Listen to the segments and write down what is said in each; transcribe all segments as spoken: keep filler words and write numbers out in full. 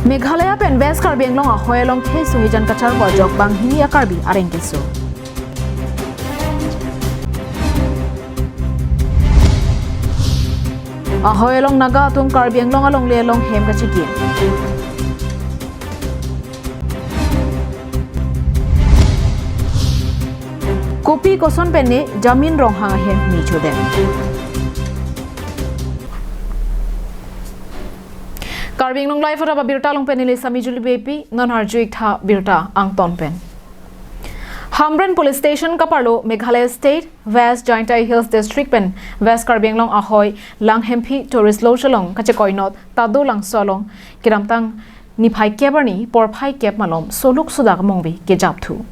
Meghalaya pen West Karbi Anglong ahoi along khei suhijan kacharpo ajok banghini a-Karbi areng keso. Ahoi along Naga atum Karbi Anglong alongle along hem kachikim. Kopi koson pen ne Jamin Ronghang ahem me chodet. Karbi Anglong Live araba birta along pen neli Sami Juli Beypi, non arju-ik tha birta angton pen. Hamren Police Station kaparlo Meghalaya State, West Jaintia Hills District pen West Karbi Anglong ahoi Langhemphi Tourist Lodge along kachekoinot Tado Langso along kedamtang niphai kep arni porphai kep malom soluk sodak amongve kejapthu.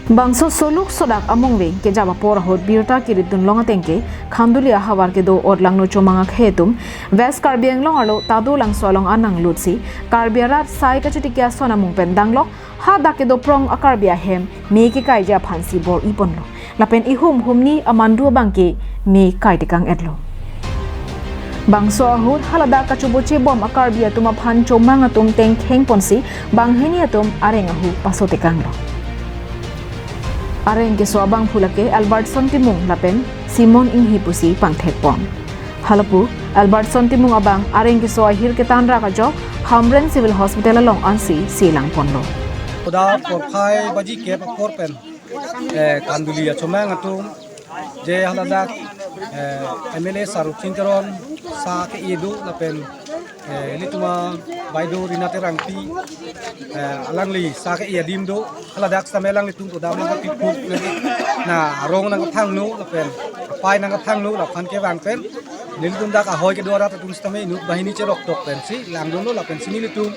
Bangso soluk sodak amongve kejap apor ahut birta kirit dunlong ateng ke Khanduli ahavar kedo Odlangno Chomang akhei atum West Karbi Anglong arlo Tado Langso along an nanglutsi Karbi arat sai kachotiki ason amung pen danglok hadak kedo prong a-Karbi ahem me kekaiji aphansi bor-iponlo. Lapen ihum humni amandu abang ke me kaitekang-etlo. Bangso ahut haladak kachobochebom a-Karbi atum aphan Chomang atum tengkheng ponsi banghini atum areng ahu pasotekanglo. Areng keso abangphu lake Albertson Timung lapen Simon Inghi pusi pangthekpon. Halapu Albertson Timung abang areng keso ahir ketanrak ajok Hamren Civil Hospital along ansi selangponlo. Koda porphai baji kep apor pen, eh, Khanduli achomang atum je haladak, eh, M L A Saruk Sing Teron sa ke-e do lapen, eh, ilitum abaideo Rina Terangpi, eh, alangli sa ke-e adim do, haladak sitame alanglitum to dam nangkapipuk nangke na arong nangkaphangno lapen apai nangkaphangno laphan kevang pen nelitum dak ahoi kedo arat atum sitame inut banghini cheroktok pensi langdunlo lapensi nelitum,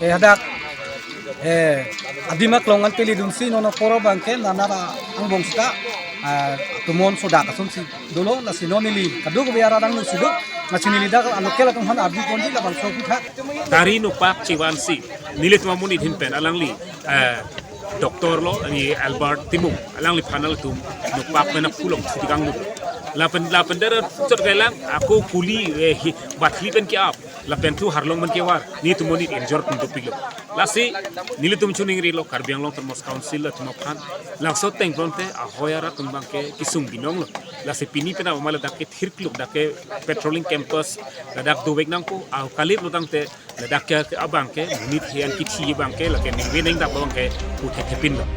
eh, hadak, eh, adim aklong an peli dunsi non apor abang ke nana angbong sita, ah, tumon sodak asonsi dolo, lasi non neli kadokave arat angno si do, lasi neli dak local atum aphan arjuponji labangso aphuthak. Tari nokpak chevansi nelitum amonit ahin pen alangli, eh, doctor lo, ani Albert Timung, alangliphan nangtum nokpak pen aphu along sutikanglo. Lapen, lapen dara chot kailang, ako kuli, eh, hi, bathli pen ke-ap, lapen thu harlong pen kevar, nelitum amonit injure pon dopiklo. Lasi nelitum chiningrilo Karbi Anglong Autonomous Council atum aphan, Langso ateng pronte ahoi arat atum abang ke kesung binonglo. Lasi pini pen abang ladak ke thirkluk dak ke patrolling campus ladak dovek nangpo, au kalip lo tangte ladak ke abang ke monit he-an kithi abang ke lake ningve ningdap abang ke puthek thepinlo.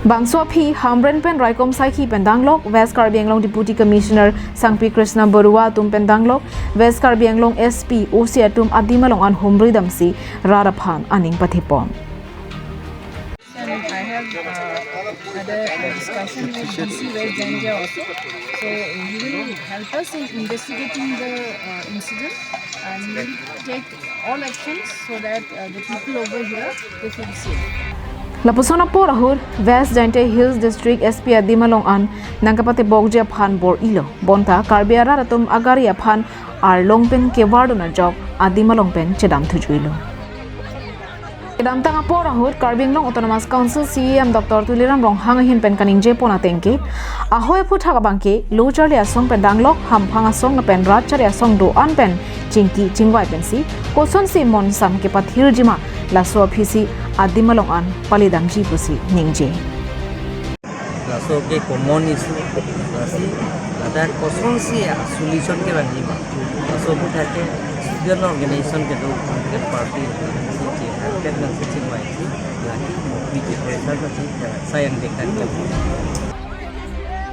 Bangso aphi Hamren pen raikom saikhi pen danglok, West Karbi Anglong Deputy Commissioner Sangpi Krishna Baruah atum pen danglok, West Karbi Anglong S P, O C atum adim along an humri damsi rat aphan aning pathepon. And I have, uh, had a discussion with D C West Jaintia also. So he will help us in investigating the, uh, incident, and he will take all actions so that, uh, the people over here, they feel safe. Lapuson apor ahut West Jaintia Hills District S P adim along an nangkapatebokji aphan bor-ilo. Bonta Karbi arat atum agari aphan arlong pen kevardun ajok adim along pen chedamthujuilo. Kedamtang apor ahut Karbi Anglong Autonomous Council C E M Doctor Tuliram Ronghang ahin pen kaningjepon ateng ke, ahoi aphuthak abang ke lo charli asong pen danglok, hamphang asong lapen rat chari asong do-an pen chingki chingvai pensi kosonsi monsam kepathirjima, laso aphisi adim along an palidamji pusi ningje. Laso ke common issue, lasi ladak kosonsi a-solution kevangji ma. Laso aphuthak ke student organization kedo, student party, si ke, tet nang si chingvai si, laki mokri ke pressure na si, sayang dekan ke.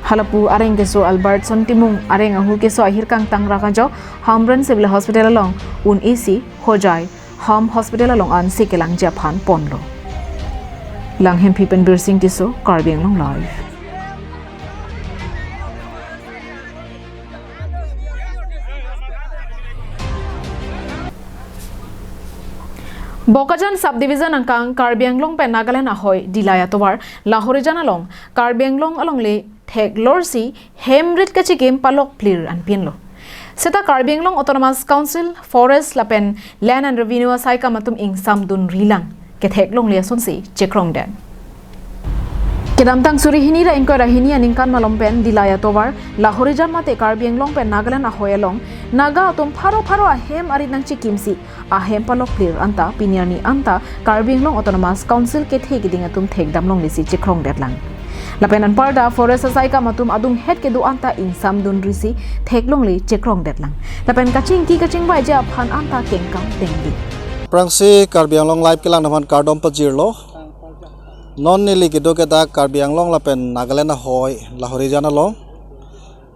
Halapu areng keso Albertson Timung areng ahu keso ahir kangtangrak ajok Hamren Civil Hospital along un-isi Hojai Ham Hospital along ansi kelangji aphan ponlo. Langhemphi pen Birsing Tisso, Karbi Anglong Live. Bokajan Subdivision angkang Karbi Anglong pen Nagaland ahoi Dillai atovar Lahorijan along Karbi Anglong alongle theklorsi hem rit kachikim palok plir anpinlo. Seta Karbi Anglong Autonomous Council, Forest lapen Land and Revenue asaikam atum ingsamdun rilang kethek longle asonsi chekrongdet. Kedamtang suri hini ra ingkoi ra hini aningkan malom pen Dillai atovar, Lahorijan mate Karbi Anglong pen Nagaland ahoi along Naga atum pharo pharo ahem arit nangchikimsi ahem palokplir anta pini arni anta Karbi Anglong Autonomous Council kethe keding atum thekdam longlesi chekrongdetlang. Lapen anparta forest asaikam atum adunghet kedo anta ingsamdunrisi theklongle chekrongdetlang. Lapen kachingki kachingvaiji aphan anta kengkam dengdi. Aphrangsi Karbi Anglong Live kelang aphan kardom pajirlo. Non neli kedo ke dak Karbi Anglong lapen Nagaland ahoi Lahorijan along.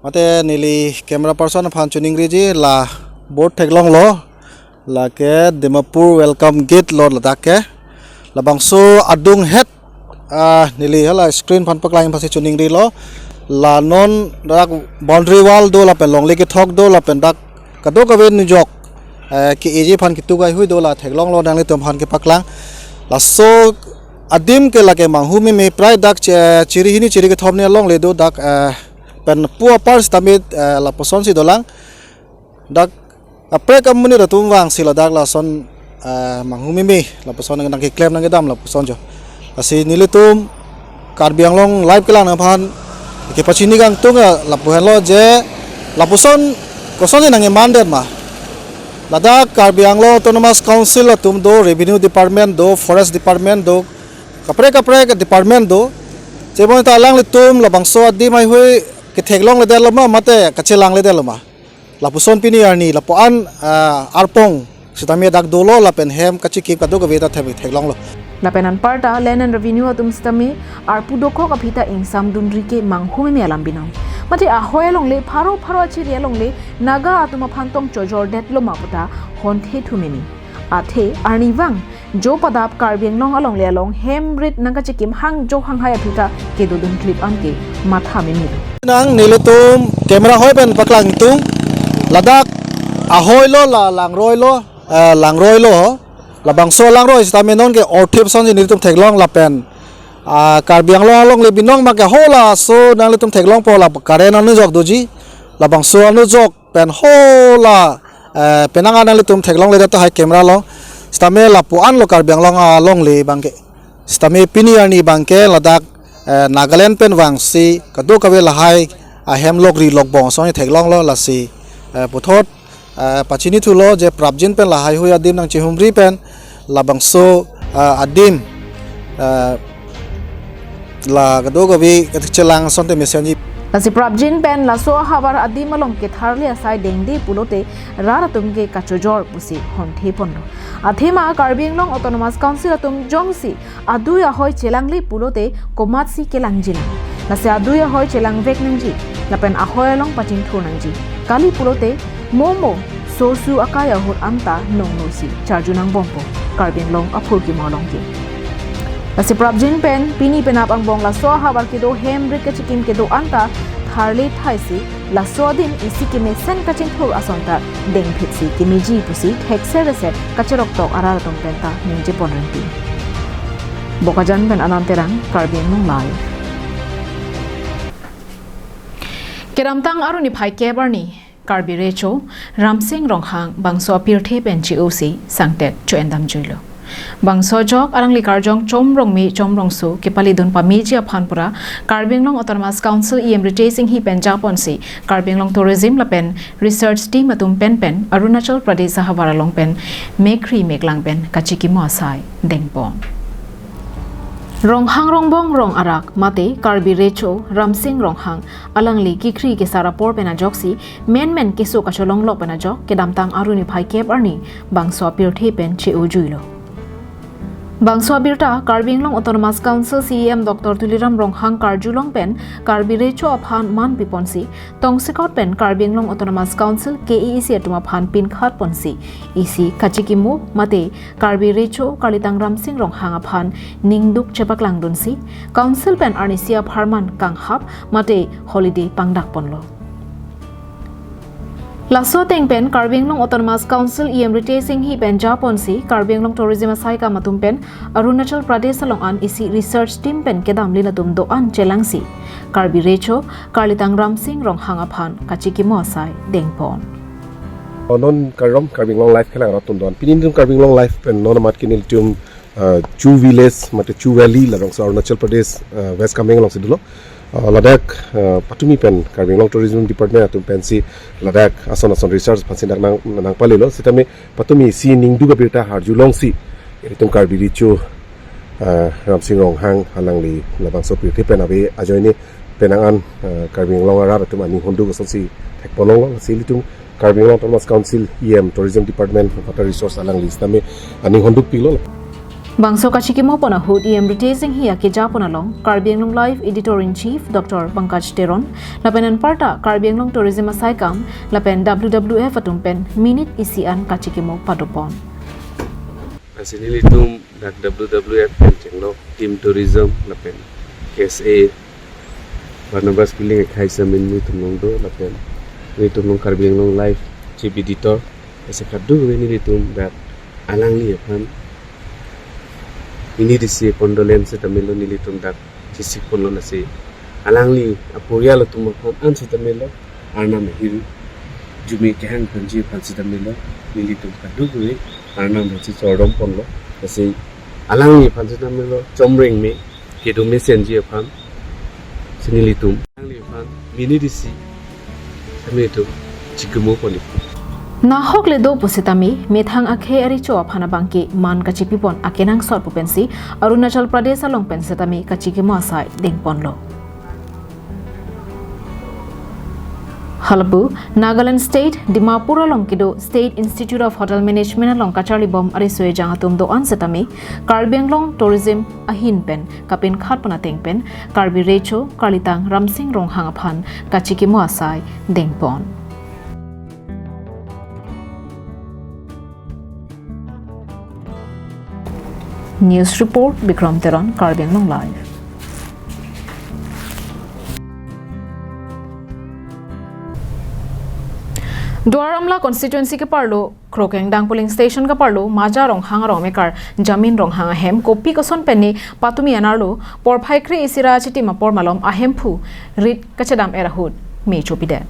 Mate neli camera person aphan chiningriji, la board theklonglo. Lake Dimapur welcome gate lo ladak ke. Labangso adunghet, ah, neli hala screen aphan paklang aphansi chiningrilo. La non dak boundary wall do lapen longle kethok do lapen dak kadokave nujok, eh, ke-eji aphan ketuk haihui do, la theklonglo, nanglitum aphan kepaklang. Laso adim ke lake manghu meme, prai dak che-, chiri hini chiri kethom ni alongle do dak, eh, pen pu apar sitame, eh, lapuson si dolang. Dak kaprek amonit atum vangsi ladak lason, eh, manghu meme lapuson nangkeklem nangkedam lapuson jo. Lasi nelitum Karbi Anglong Live kelang aphan kepachini kangtung, eh, lapu henlo je lapuson kosonsi nangkemandet ma. Ladak Karbi Anglong Autonomous Council atum do, Revenue Department do, Forest Department do, kaprek kaprek department do. Chebon ta alanglitum labangso adim haihui ketheklongledetlo ma mate kachelangledetlo ma. Lapuson pini arni lapu-an, ah, arpong sitame dak dolo lapen hem kachikim kadokave ta thek-, theklonglo. Lapen anparta Land and Revenue atum sitame arpu dokok aphi ta ingsamdunri ke manghu meme alam binong. Mate ahoi alongle pharo pharo achiri alongle Naga atum aphan tong chojordetlo ma puta honthe thu meme. Athe arnivang jo padap Karbi Anglong alongle along hem rit nangkachikim hangjo hanghai aphi ta kedodun klip anke matha meme. Nang nelitum camera hoi pen paklang tung, ladak ahoi lo, la langroi lo, eh, langroi lo. Labangso langroi sitame nonke orthip sonsi nelitum theklong lapen, ah, Karbi Anglong alongle binong ma ke ho laso nanglitum theklongpo, la current anujok doji. Labangso anujok pen ho la, eh, penang nanglitum theklongledet tahai camera along. Sitame lapu-an lo Karbi Anglong alongle abangke. Sitame pini arni abangke ladak, eh, Nagaland pen vangsi kadokave lahai ahem lokri lokbong asonsi theklonglo, lasi, eh, puthot, eh, pachini thulo je prapjin pen lahai hui adim nangchihumri pen labangso, eh, adim, eh, la kadokave kachelang asonte mesenji. Lasi prapjin pen laso ahavar adim along ketharle asai dengde pulote rat atum ke kachojor pusi honthe ponlo. Athema Karbi Anglong Autonomous Council atum jongsi adui ahoi chelangle pulote komatsi kelangjinang. Lasi adui ahoi chelangvek nangji lapen ahoi along pachingthur nangji. Kali pulote momo sosu akai ahut anta nongnosi charju nangbompo Karbi Anglong aphurkimo along ke. Lasi prapjin pen pini penap angbong laso ahavar kedo hem rit kachikim kedo anta tharle thaisi laso adim isi kemesen kachingthur ason ta dengphitsi kemeji pusi thekser reser kacheroktok arat atum pen ta ningje pon rinti. Bokajan pen Anand Terang, Karbi Anglong Live. Kedamtang Aru niphai kep arni Karbi Recho Ramsing Ronghang bangso apirthe pen che-osi sangtet cho-endam juilo. Bangso ajok alangli karjong Chomrongme Chomrongso kepalidun pameji aphan pura Karbi Anglong Autonomous Council E M Ritesh Enghi pen japonsi Karbi Anglong Tourism lapen Research Team atum pen pen Arunachal Pradesh ahavar along pen mekkri meklang pen kachikimo asai dengpon. Ronghang rongbong rong arak mate Karbi Recho Ramsing Ronghang alangli kekhri kesar apor pen ajoksi menmen keso kacholonglok pen ajok kedamtang Aru niphai kep arni bangso apirthe pen che-ojuilo. Bangso abirta Karbi Anglong Autonomous Council C E M Doctor Tuliram Ronghang karjulong pen Karbi Recho aphan man piponsi tongsekot pen Karbi Anglong Autonomous Council K A A C atum aphan pinkhat ponsi isi kachikimo mate Karbi Recho Karlitang Ramsing Ronghang aphan ningduk chepaklangdunsi Council pen arnisi apharman kanghap mate holiday pangdak ponlo. Laso ateng pen Karbi Anglong Autonomous Council E M Ritesh Enghi pen japonsi Karbi Anglong Tourism asaikam atum pen Arunachal Pradesh along an isi research team pen kedamlin atum do-an chelangsi Karbi Recho Karlitang Ramsing Ronghang aphan kachikimo asai dengpon. O non Karbi Anglong Live kelang rat atum do-an. Pini nelitum Karbi Anglong Live pen non amat ke nelitum uh, Chu Village mate Chu Valley, labangso Arunachal Pradesh, uh, West Kameng alongsi dolo. Uh, ladak, uh, patumi pen Karbi Anglong Tourism Department atum pensi ladak ason ason research aphansi dak nang nangpalelo. Sitame patumi isi ning duk abirta harjulongsi itum Karbi Recho, uh, Ramsing Ronghang alangli labangso pirthe pen ave ajoine penang an, uh, Karbi Anglong arat atum aning honduk asonsi thekponlonglo. Lasi ilitum Karbi Anglong Autonomous Council E M Tourism Department Water Resource alangli sitame aning honduk pilo. Bangso kachikimo pon ahut E M Ritesh Enghee akejapon along Karbi Anglong Live Editor in Chief Doctor Pankaj Teron lapen anparta Karbi Anglong Tourism asaikam lapen W W F atum pen minute isi an kachikimo padopon. Lasi nelitum dak W W F pen chenglok Team Tourism lapen K S A Barnabas Killing akhai samin nelitum along do lapen nelitum along Karbi Anglong Live Chief Editor ese kadokave nelitum dak alangli aphan minute isi condolence sitame lo nelitum dak chesik ponlo. Lasi alangli aporial atum aphan an sitame lo Arnam ahir jume kehang ponji aphan sitame lo nelitum kadokave Arnam aphansi chordom ponlo. Lasi alangli aphan sitame lo chomreng me kedo mesenji aphan si nelitum alangli aphan minute isi sitame itum chikimo pon-ik. Nahok le do pusitame methang akhei arecho aphan abangke man kachipipon akenangsot pu pensi Arunachal Pradesh along pen sitame kachikimo asai dengponlo. Halapu, Nagaland State, Dimapur along kedo State Institute of Hotel Management along kacharlibom ariso ejang atum do-an sitame Karbi Anglong Tourism ahin pen kapinkhat pon ateng pen Karbi Recho Karlitang Ramsing Ronghang aphan kachikimo asai dengpon. News report, Bikram Teron, Karbi Anglong Live. Duar Amla constituency keparlo, Krokengdang polling station keparlo, Maja Ronghang arong mekar Jamin Ronghang ahem kopi koson pen ne patumi anerlo porphai kre-isi ra chitim apor malom ahemphu rit kachedam-et ahut me chopidet.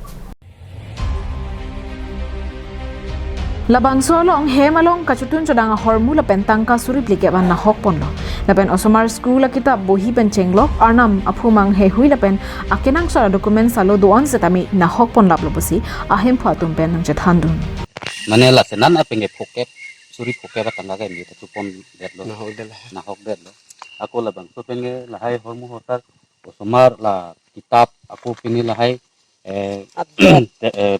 Labangso along hem along kachotun chodang ahormu lapen tangka suri phlikep an nahok ponlo. Lapen osomar school akitap bohi pen chenglok, Arnam aphumang heihui lapen akenangsot adocument salo do-an sitame nahok ponlaplo pusi ahemphu atum pen nangchethandun. Mane la senan apeng ke phokep, suri phokep atangka ke ni ta chopondetlo. Nahokdetlo. Nahokdetlo. Ako labangso pen ke lahai hormu hotar osomar la kitap ako pini lahai, eh, te-, eh,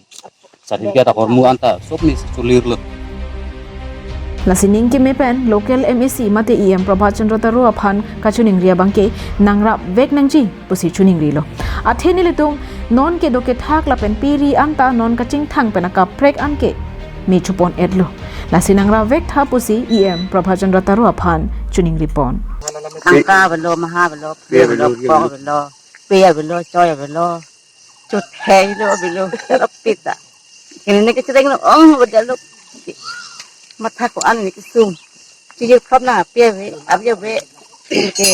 certificate ahormu anta sop ni si cholirlo. Lasi ning keme pen local M A C mate E M Prabhat Chandra Taro aphan kachiningri abangke nangrapvek nangji pusi chiningrilo. Athe nelitum non kedo kethak lapen piri anta non kachingthang pen akaprek anke me chopon-etlo. Lasi nangrapvek tha pusi E M Prabhat Chandra Taro aphan chiningripon. Tangka avelo, maha avelo, pe avelo, kok avelo, pe avelo, choi avelo, chot hei lo avelo, rapita. Kene ne kecireng lo, ong, avelo. Matha ko-an ne kesung. Chijir khop na pe ave, ave ave. Ke,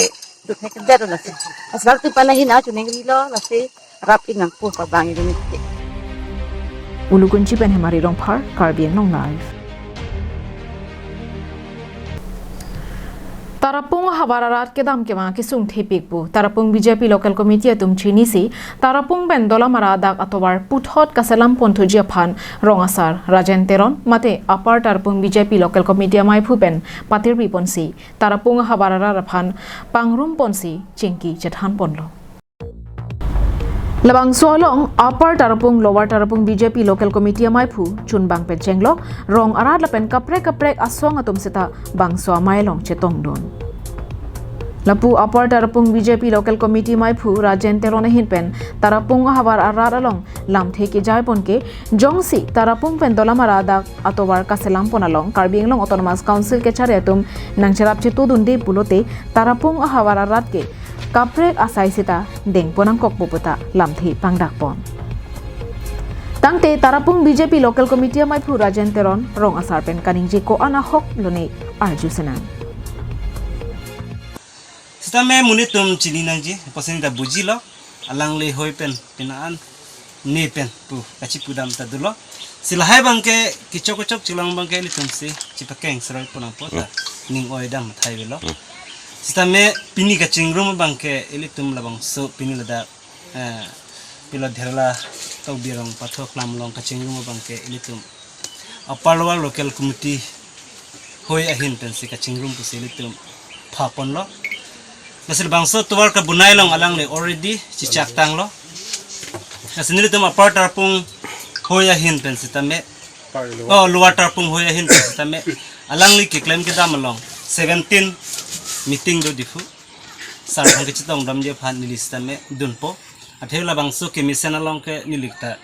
chot hei kedet lo lasi. Asal tu pana hina chiningrilo lasi. Rap-ik nangpo pabang-ik nangji. Ulukunchi pen Hemari Rongphar, Karbi Anglong Live. Tarapung ahavar arat kedam kemang kesung thepik pu Tarapung B J P Local Committee atum chinisi Tarapung pen Dolamara adak atovar puthot kaselam ponthuji aphan rong asar Rajen Teron mate Upper Tarapung B J P Local Committee amaiphu pen patirpi ponsi Tarapung ahavar arat aphan pangrum ponsi chingki chethan ponlo. Labangso along Upper Tarapung, Lower Tarapung B J P Local Committee amaiphu chunbang pen chenglok rong arat lapen kaprek kaprek asong atum seta bangso amei along chetongdun. Lapu Upper Tarapung B J P Local Committee amaiphu Rajen Teron ahin pen Tarapung ahavar arat along lamthe kejai pon ke jongsi Tarapung pen Dolamara adak atovar kaselam pon along Karbi Anglong Autonomous Council kechari atum nangcherap chetudunde pulote Tarapung ahavar arat ke kaprek asai seta dengpon nangkokpo puta lamthe pangdakpon. Tangte Tarapung B J P Local Committee amaiphu Rajen Teron rong asar pen kaningje ko-an ahok lone arju senang. Sitame monit atum chini nangji, pusi neta bujilo, alangli hoi pen, pini an, ne pen, pu, kachipudam ta dolo. Si lahai abangke kechok kechok chilang abangke ilitum si chipakeng seroi pon apot ta ning oi dam thai velo. Sitame pini kachingrum abangke ilitum labangso pini ladak, eh, pilo Dherla Tokbi arong pathok lam along kachingrum abangke ilitum Upper Lower Local Committee hoi ahin pensi kachingrum pusi ilitum pha ponlo. Lasi labangso tovar kabunai along alangli already chichak tanglo. Lasi nelitum Upper Tarpung hoi ahin pen sitame, oh, Lower Tarpung hoi ahin pen sitame alangli keklem kedam along seventeen meeting do Diphu. Sar aphan kachetong damji aphan neli sitame dunpo. Athe labangso kemesen along ke neli ta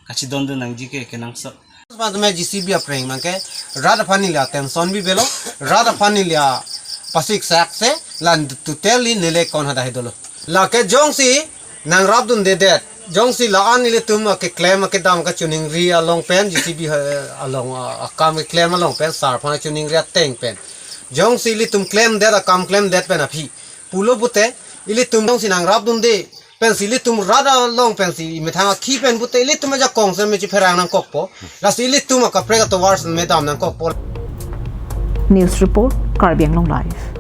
kachidon dun nangji ke kenangsot. Pas me J C B apreng abangke rat aphan neli attention bi velo, rat aphan neli apasik sak se lan totally neli kon hadak dolo. Lake jongsi nangrap dundedet, jongsi la-an ilitum akeklem akedam kachiningri along pen, J C B, eh, along, ah, akam keklem along pen, sar aphan chiningri ateng pen, jongsi ilitum klemdet, akam klemdet pen aphi pulo pute, ilitum jongsi nangrap dunde pensi ilitum rat along pensi imethang akhi pen pute ilitum ajakong se me chipherang nangkokpo. Lasi ilitum akaprek atovar se me dam nangkokpo. News report, Karbi Anglong Live.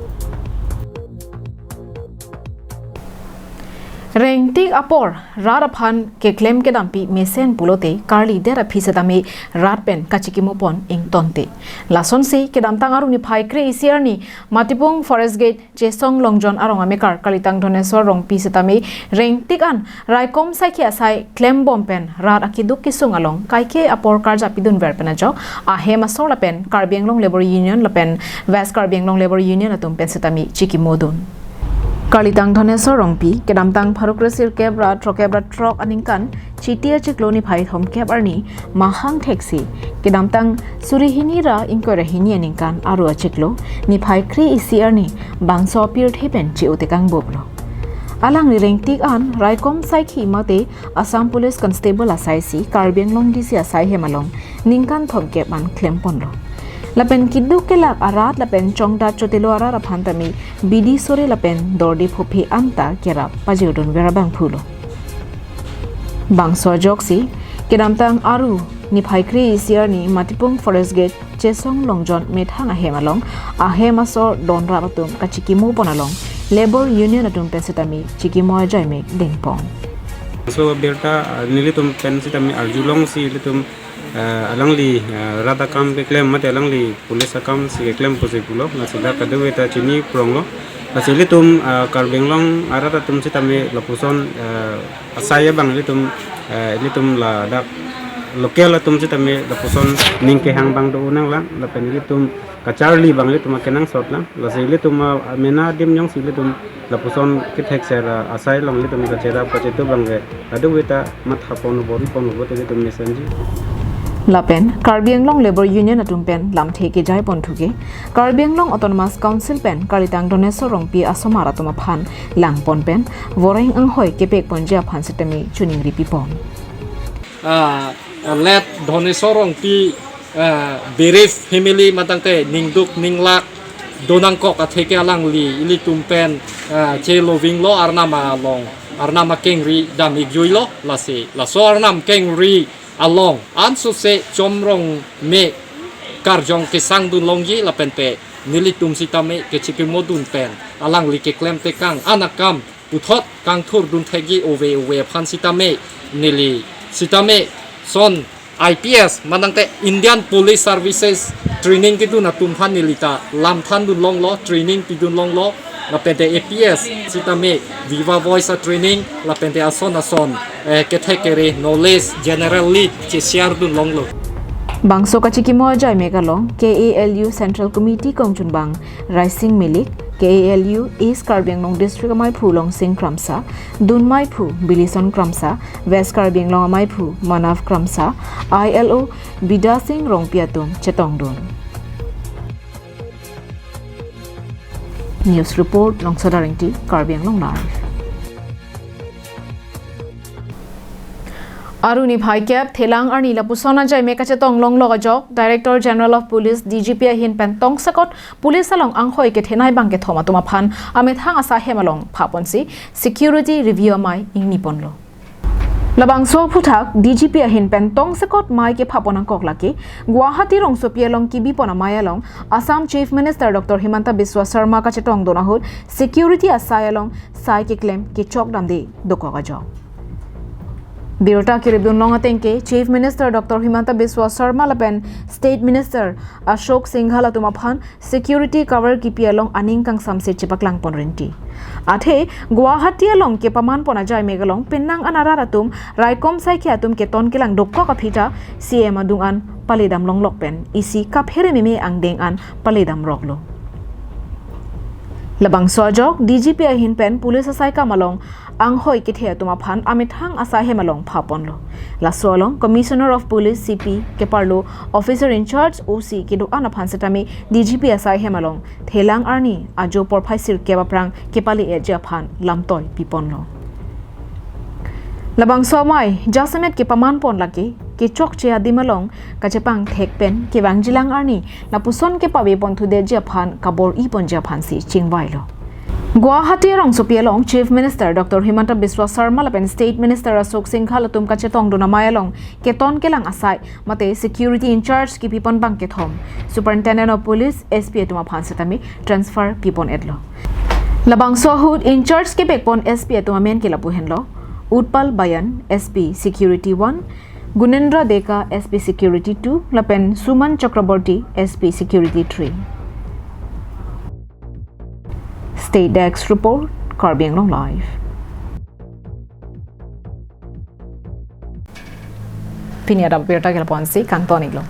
Rengtik apor rat aphan keklem kedampi mesen pulote karlidet aphi setame rat pen kachikimo pon ingtonte. Lasonsi kedamtang Aru niphai kre-isi arni Matipung Forest Gate Chesong Longjon arong amekar Karlitang Dhoneswar Rongpi setame rengtik an raikom saikhi asai klembom pen rat akeduk kesung along kaike apor karjap pidunver pen ajok ahem asor lapen Karbi Anglong Labour Union lapen West Karbi Anglong Labour Union atum pen setame chikimo dun. Karlitang Dhoneswar Rongpi kedamtang pharo kre-sirkep ra throkkep ra throk aningkan Chiti achiklo niphai thomkep arni mahang theksi kedamtang suri hini ra ingkoi ra hini aningkan Aru achiklo niphai kre-isi arni bangso apirthe pen che-o tekang boplo. Alangli rengtik an raikom saikhi mate Assam Police Constable asaisi Karbi Anglong D C asai hem along ningkan thomkep an klem ponlo. Lapen keduk kelak arat lapen chongdat chotelo arat aphan tame bidi sore lapen dorde phophe anta kerap pajir dunver abang pulo. Bangso ajoksi kedamtang Aru niphai kre-isi arni Matipung Forest Gate Chesong Longjon methang ahem along ahem asor donrap atum kachikimo pon along Labour Union atum pen setame chikimo ajaimek dengpon. So birta, ah, nelitum pen setame arjulongsi ilitum, ah, alangli, ah, rat akam keklem mate alangli police akam si keklem pusi pulo, lasi dak kadokave ta chini pronglo. Lasi ilitum, ah, Karbi Anglong arat atum setame lapuson, ah, asai abang ilitum, ah, ilitum ladak local atum setame lapuson ning kehang abang do-o nanglang, lapen ilitum kacharli abang ilitum akenangsot lang, lasi ilitum, ah, mena adim jongsi ilitum lapuson kethekser asai along ilitum kacherap kachetup abangke kadokave ta matha pon bor-i pon bo te ilitum mesenji. Lapen Karbi Anglong Labour Union atum pen lamthe kejai ponthu ke Karbi Anglong Autonomous Council pen Karlitang Dhoneswar Rongpi asomar atum aphan langpon pen voreng anghoi kepek ponji aphan setame chiningri pipon. Ah, late Dhoneswar Rongpi, ah, bereaved family matangte ningduk ninglak donangkok atheke alangli ilitum pen, ah, che lovinglo arnam along, arnam akengri dam ikjuilo lasi. Laso arnam kengri along ansose chomrong me karjong kesang dunlongji lapen te nelitum sitame kechikimo dun pen alangli keklem tekang anakam puthot kangthur dun thekji ove ove aphan sitame neli sitame son I P S manangte Indian Police Services training kedun atum aphan neli ta lamthan dunlonglo, training pidunlonglo, lapen te A P S sitame Viva Voice a training lapen te ason ason, eh, kethek kere knowledge generally che share dunlonglo. Bangso kachikimo ajaimek along K A L U Central Committee kongchunbang Raising Milik, K A L U East Karbi Anglong District amaiphu Longsing Kramsa, Dun maiphu Bilison Kramsa, West Karbi Anglong amaiphu Manav Kramsa, I L O Bidya Singh Rongpi atum chetongdun. News report, Longsoda Rengti, Karbi Anglong Live. Aru niphai kep thelang arni lapuson ajaimek kachetong longlok ajok, Director General of Police, D G P ahin pen tongsekot police along anghoi kethenei bang kethom atum aphan amethang asai hem along phaponsi security review amei ingniponlo. Labangso aphuthak D G P ahin pen tongsekot mei kepha pon angkok lake Guwahati rongsopi along kibipon amei along Assam Chief Minister Doctor Himanta Biswa Sarma kachetongdun ahut security asai along sai keklem kechok damde dokok ajok. Birta kirip dunlong ateng ke Chief Minister Doctor Himanta Biswa Sarma lapen State Minister Ashok Singhal atum aphan security cover kipi along aning kangsamse chepaklang pon rinti. Athe Guwahati along kepaman pon ajai mek along penang an arat atum raikom saikhi atum keton kelang dokok aphi ta C M adung an paledam longlok pen isi kaphere meme angdeng an paledam roklo. Labangso ajok D G P ahin pen police asai kam along anghoi kethe atum aphan amethang asai hem along pha ponlo. Laso along Commissioner of Police, C P, keparlo Officer in Charge, O C kedo-an aphan setame D G P asai hem along thelang arni ajo porphai sirkep aphrang kepale-etji aphan lamtoi piponlo. Labangso amei jasemet kepaman pon lake kechokche adim along kachepangthek pen kevangjilang arni lapuson kepave pon thudetji aphan kabor-i ponji aphansi chingvailo. Guwahati rongsopi along Chief Minister Doctor Himanta Biswa Sarma lapen State Minister Ashok Singhal atum kachetongdun amei along keton kelang asai mate security in charge kipi pon bangkethom Superintendent of Police, S P atum aphan setame transfer pipon etlo. Labangso ahut in charge kepek pon S P atum amen ke lapu henlo: Utpal Bayan, S P Security one, Gunendra Deka, S P Security two, lapen Suman Chakraborty, S P Security three. State Desk Report, Karbi Anglong Live. Pini adap birta ke lapu-ansi kangton-iklo.